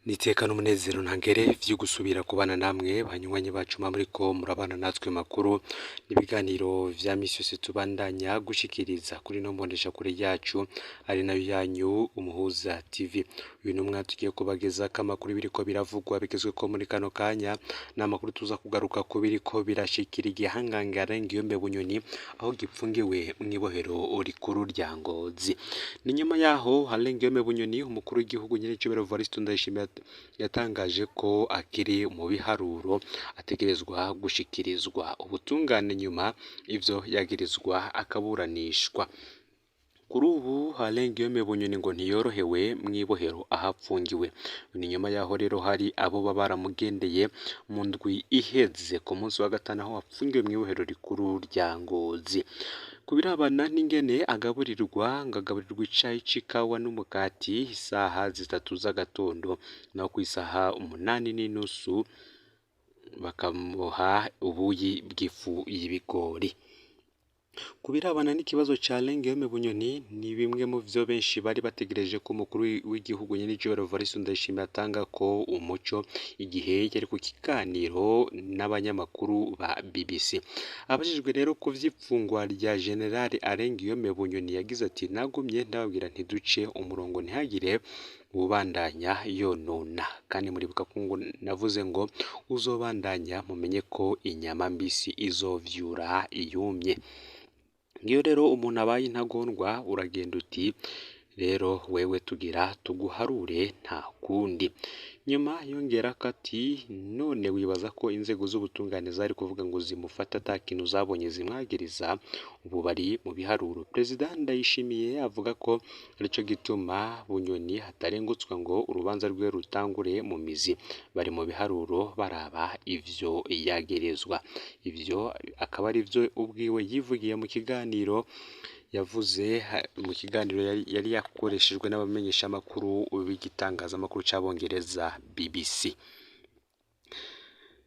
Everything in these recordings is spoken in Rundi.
N'iteka n'umunezero ntangere vyo gusubira kubana namwe banywanyi bacu muriko murabana natwe makuru n'ibiganiro vya misi yose tubandanya gushikiriza kuri no mboneshakure yacu ari nayo yanyu Umuhuza TV. Uyu numwa tugiye kubagezako amakuru biriko biravugwa bigezweko muri kano kanya, n'amakuru tuza kugaruka ku biriko birashikira igihangange Guillaume Bunyoni aho gipfungiwe mw'ibohero rikuru rya Ngozi. Ni nyuma yaho Alain Guillaume Bunyoni umukuru w'igihugu nyerecubahiro Evariste Ndayishimiye yatangaje ko akiri mu biharuro ategerezwa gushikirizwa ubutungane nyuma ivyo yagirizwa akaburanishwa. Kuri ubu Alain Guillaume Bunyoni ngo ntiyorohewe mw'ibohero aho apfungiwe. Ni nyuma yaho rero hari abo baba baramugendeye mu ndwi iheze ku munsi wa gatanu aho apfungiwe mw'ibohero rikuru rya Ngozi. Ku birabana n'ingene agaburirwa, ngo agaburirwa icayi c'ikawa n'umukati isaha 3 z'agatondo, naho kw'isaha 8:30 bakamuha ubuyi bw'ifu y'ibigori. Ku birabana n'ikibazo ca Alain Guillaume Bunyoni ni bimwe mu vyo benshi bari bategereje ko umukuru w'igihugu nyenicubahiro Evariste Ndayishimiye atanga ko umuco igihe yari ku kiganiro n'abanyamakuru ba BBC. Abajijwe rero ku vy'ipfungwa rya General Alain Guillaume Bunyoni yagize ati: "Nagumye ndababwira ntiduce umurongo ntihagire uwubandanya yonona, kandi muribuka ko ngo navuze ngo uzobandanya mumenye ko inyama mbisi izovyura iyumye." Ngiyo rero umuntu abaye intagondwa uragenda uti rero wewe tugira tuguharure nta kundi. Nyuma yongerako ati: "None wibaza ko inzego z'ubutungane zari kuvuga ngo zimufate ata kintu zabonye zimwagiriza? Ubu bari mu biharuro." Perezida Ndayishimiye avuga ko arico gituma Bunyoni atarengutswa ngo urubanza rwiwe rutangure mu mizi. Bari mu biharuro baraba ivyo yagirizwa. Ivyo akaba arivyo ubwiwe yivugiye mu kiganiro yavuze mu kiganiro yari yakoreshejwe n'abamenyeshamakuru b'igitangazamakuru c'abongereza BBC.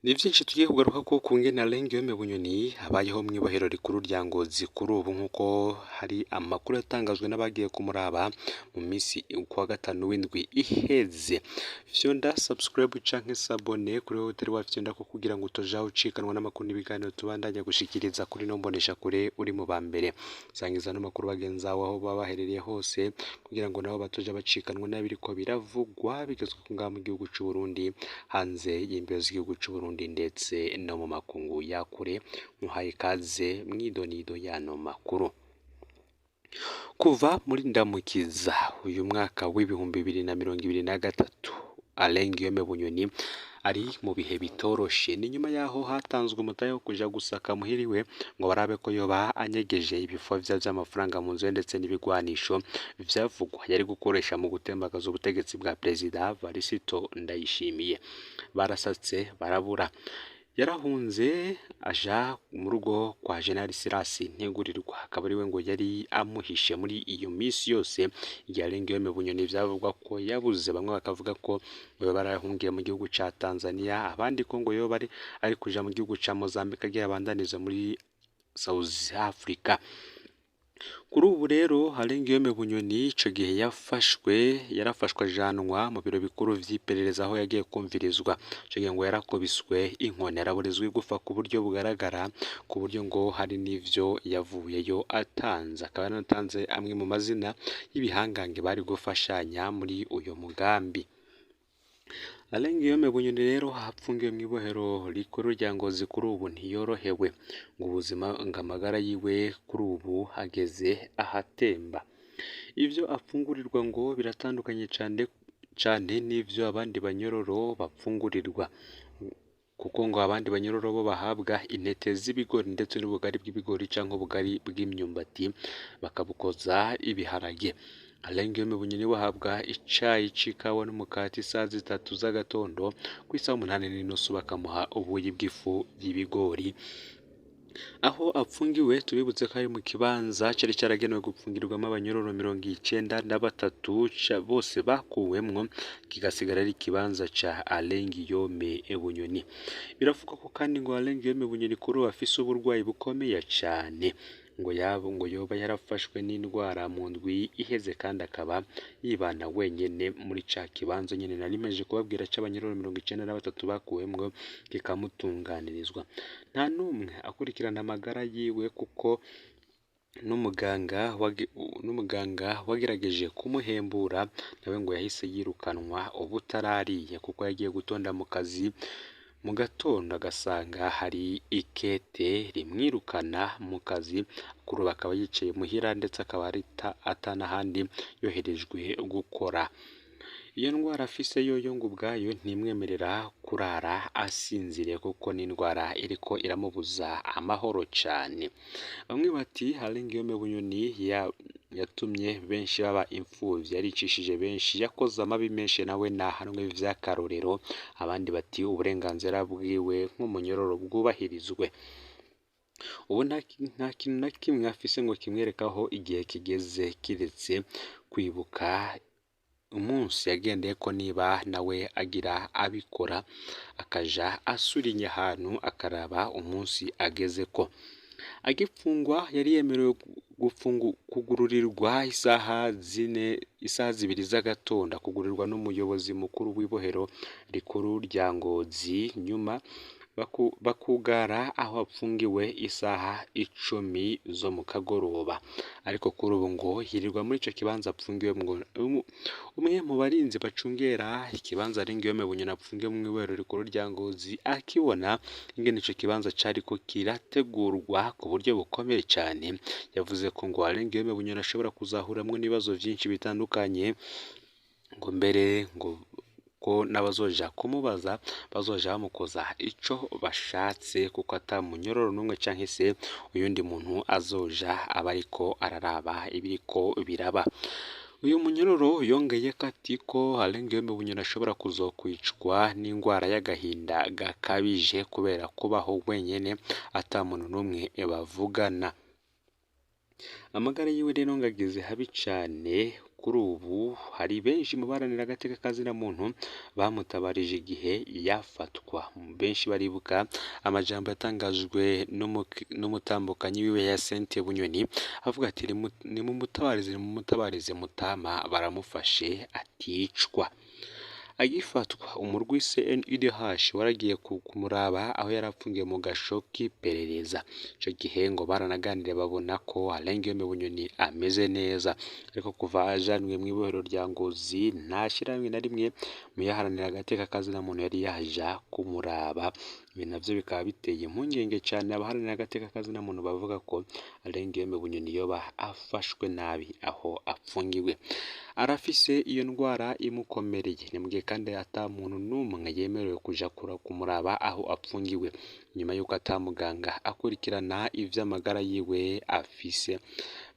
Ni vyinshi tugiye kugaruka ko kungene Alain Guillaume Bunyoni abayeho mw'ibohero rikuru rya Ngozi kuri ubu, nk'uko hari amakuru yatangajwe n'abagiye kumuraba mu misi kuwa gatanu w'indwi iheze. Fyonda subscribe canke s'abonner kuri wewe utari wafyonda ko kugira ngo utoja ucikanwa n'amakuru n'ibiganiro tubandanya gushikiriza kuri no mboneshakure uri mu ba mbere. Sangiza ano makuru bagenzi bawe aho baba baherereye hose kugira ngo nabo batoja bacikanwa n'ibiriko biravugwa bigezweho ngaha mu gihugu c'u Burundi, hanze y'imbibe z'igihugu c'u Burundi ndetse no mu makungu ya kure. Muhaye ikaze mw'idonido y'ano makuru. Kuva muri Ndamukiza uyu mwaka w'2023 Alain Guillaume Bunyoni ari mu bihe bitoroshe. Ni nyuma yaho hatanzwe umutahe wo kuja gusaka muhiriwe ngo barabe ko yoba anyegeje ibifovya vy'amafaranga mu nzu ye ndetse n'ibigwanisho vyavugwa yari gukoresha mu gutembagaza ubutegetsi bwa Perezida Varisito Ndayishimiye. Barasatse barabura. Yarahunze aja mu rugo kwa General Silas Ntigurirwa, akaba ariwe ngo yari amuhishe muri iyo misi yose igihe Alain Guillaume Bunyoni vyavugwa ko yabuze. Bamwe bakavuga ko yoba barahungiye mu gihugu ca Tanzania, abandi ko ngo yoba ari kuja mu gihugu ca Mozambique agiye abandaniza muri South Africa. Kuri ubu rero Alain Guillaume Bunyoni ico gihe yarafashwe ajanwa mu biro bikuru vy'iperereza aho yagiye kumvirizwa. Ico gihe ngo yarakubiswe inkoni araburizwa igufa ku buryo bugaragara, ku buryo ngo hari n'ivyo yavuyeyo atanze. Akaba yaratanze amwe mu mazina y'ibihangange bari gufashanya muri uyo mugambi. Alain Guillaume Bunyoni rero apfungiwe mw'ibohero rikuru rya Ngozi kuri ubu ntiyorohewe, ngo ubuzima ngo amagara yiwe kuri ubu ageze ahatemba. Ivyo apfungurirwa ngo biratandukanye cane cane n'ivyo abandi banyororo bapfungurirwa, kuko ngo abandi banyororo bo bahabwa intete z'ibigori ndetse n'ubugari bw'ibigori canke ubugari bw'imyumbati bakabukoza ibiharage. Alain Guillaume Bunyoni we ahabwa icayi c'ikawa n'umukati isaha 3 z'agatondo, kw'isaha 8:30 bakamuha ubuyi bw'ifu y'ibigori. Aho apfungiwe tubibutse ko ari mu kibanza cari caragenewe gupfungirwamo abanyororo 93 bose bakuwemwo, kigasigara ari ikibanza ca Alain Guillaume Bunyoni. Biravugwa ko kandi ngo Alain Guillaume Bunyoni kuri ubu afise uburwayi bukomeye cane, ngo yabo ngo yoba yarafashwe n'indwara mu ndwi iheze, kandi akaba yibana wenyene muri ca kibanza nyene nari mpejeje kubabwira c'abanyororo 93 bakuwemwo kikamutunganirizwa. Nta n'umwe akurikirana amagara yiwe kuko n'umuganga wagerageje kumuhembura nawe ngo yahise yirukanwa ubutarariye, kuko yagiye gutonda mu kazi mu gatondo agasanga hari ikete rimwirukana mu kazi. Kuri ubu akaba yicaye muhira, ndetse akaba atanahandi yoherejwe gukora. Iyo ndwara afise yoyo ngo ubwayo ntimwemerera kurara asinziriye, kuko n'indwara iriko iramubuza amahoro cane. Bamwe bati Alain Guillaume Bunyoni yatumye benshi baba imfuvyi, yaricishije benshi, yakoze amabi menshi, nawe nahanwe vy'akarorero. Abandi bati uburenganzira bwiwe nk'umunyororo bwubahirizwe. Ubu nta kintu na kimwe afise ngo kimwereke aho igihe kigeze, kiretse kwibuka umunsi yagendeyeko niba nawe agira abikora, akaja asurinya ahantu akaraba umunsi agezeko. Agipfungwa yari yemerewe kugururirwa isaha zine, isaha zibiri z'agatondo, akugururirwa n'umuyobozi mukuru w'ibohero rikuru rya Ngozi, nyuma bakugara aho apfungiwe isaha 10 zo mu kagoroba. Ariko kuri ubu ngo yirirwa muri ico kibanza apfungiwemwo. Umwe mu barinzi bacungera ikibanza Alain Guillaume Bunyoni apfungiwemwo mw'ibohero rikuru rya Ngozi, akibona ingene ico kibanza cariko kirategurwa ku buryo bukomeye cane, yavuze ko ngo Alain Guillaume Bunyoni ashobora kuzahuramwo n'ibibazo vyinshi bitandukanye, ngo mbere ngo ko n'abazoja kumubaza bazoja bamukoza ico bashatse, kuko ata munyororo n'umwe canke se uyundi muntu azoja aba ariko araraba ibiriko biraba. Uyu munyororo yongeyeko ati ko Alain Guillaume Bunyoni ashobora kuzokwicwa n'indwara y'agahinda gakabije kubera kubaho wenyene ata muntu n'umwe bavugana. Amagara yiwe rero ngo ageze habi cane. Kuri ubu hari benshi mu baharanira agateka kazina muntu bamutabarije igihe yafatwa. Benshi baribuka amajambo yatangajwe n'umutambukanyi wiwe Hyacinthe Bunyoni avuga ati nimumutabarize, nimumutabarize mutama baramufashe aticwa. Agifatwa umurwi CNIDH waragiye kumuraba aho yari apfungiwe mu gasho k'iperereza. Ico gihe ngo baranaganiriye babona ko Alain Guillaume Bunyoni ameze neza, ariko kuva ajanwe mw'ibohero rya Ngozi nta shirahamwe na rimwe mu yaharanira agateka kazina muntu yari yaja kumuraba. Ibi navyo bikaba biteye impungenge cane abaharanira agateka kazina muntu bavuga ko Alain Guillaume Bunyoni yoba afashwe nabi aho apfungiwe. Arafise iyo ndwara imukomereye, ni mugihe kandi ata muntu n'umwe yemerewe kuja kumuraba aho apfungiwe, nyuma yuko ata muganga akurikirana ivy'amagara yiwe afise.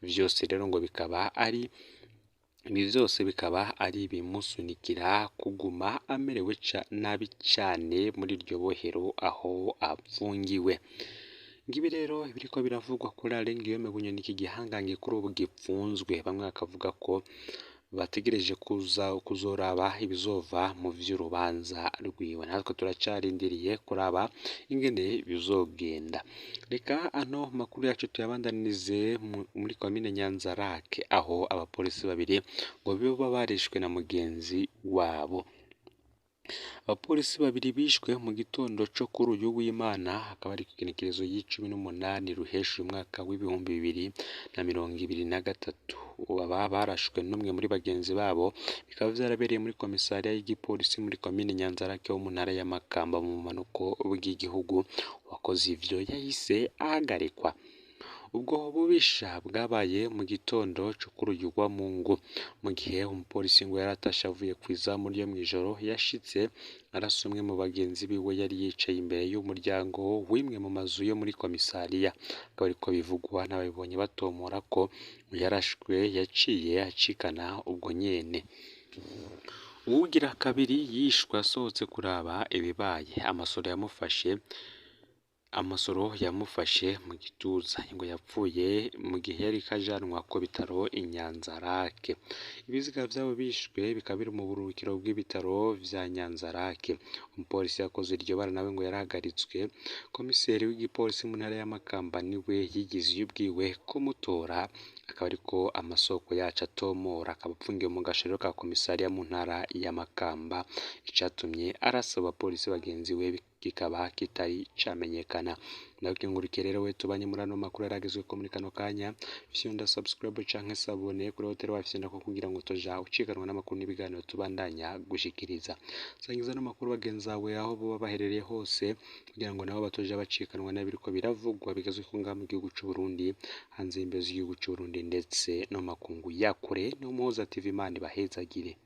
Vyose rero ngo bikaba ari ibi vyose bikaba ari ibimusunikira kuguma amerewe nabi cane muri iryo bohero aho apfungiwe. Ngibi rero ibiriko biravugwa kuri Alain Guillaume Bunyoni, iki gihangange kuri ubu gipfunzwe. Bamwe bakavuga ko bategereje kuza kuzoraba ibizova mu vy'urubanza rwiwe. Natwe turacarindiriye kuraba ingene bizogenda. Reka ano makuru yacu tuyabandanirize muri komine Nyanzarake, aho abapolisi babiri ngo boba barishwe na mugenzi wabo. Abapolisi babiri bishwe mu gitondo co kuri uyu w'Imana, akaba ari kw'igenekerezo y'18 Ruheshi umwaka w'2023. Baba barashwe n'umwe muri bagenzi babo, bikaba vyarabereye muri komisariya y'igipolisi muri komine Nyanzarake wo mu ntara ya Makamba mu bumanuko bw'igihugu. Uwakoze ivyo yahise ahagarikwa. Ubwo bubisha bwabaye mu gitondo co kuri uyu wa Mungu, mu gihe umupolisi ngo yaratashe avuye kw'izamu ryo mw'ijoro, yashitse arasa umwe mu bagenzi biwe yari yicaye imbere y'umuryango w'imwe mu mazu yo muri komisariya. Akaba ariko bivugwa n'ababibonye batomora ko yarashwe yaciye acikana ubwo nyene. Uwugira kabiri yishwe asohotse kuraba ibibaye, amasoro yamufashe Amasoro yamufashe mu gituza, ngo yapfuye mu gihe yariko ajanwa ku bitaro i Nyanzarake. Ibiziga vy'abo bishwe bikaba biri mu buruhukiro bw'ibitaro vya Nyanzarake. Umupolisi yakoze iryo bara nawe ngo yarahagaritswe. Komiseri w'igipolisi mu ntara ya Makamba niwe yigize ubwiwe kumutora, akaba ariko amasoko yacu atomora, akaba apfungiwe mu gashorero ka komisariya mu ntara ya Makamba. Icatumye arasa abapolisi bagenzi we kikaba kitari camenyekana. Ndagukengurukiye rero we tubanye muri ano makuru yaragezweko muri kano kanya. Fyonda subscribe canke s'abonner kuri hoteli wafyondako kugira ngo utoja ucikanwa n'amakuru n'ibiganiro tubandanya gushikiriza. Sangiza ano makuru bagenzi bawe aho boba baherereye hose kugira ngo nabo batoja bacikanwa n'ibiriko biravugwa bigezweko ngaha mu gihugu c'u Burundi, hanze y'imbibe z'igihugu c'u Burundi ndetse no mu makungu ya kure. Ni Umuhoza TV, Imana ibahezagire.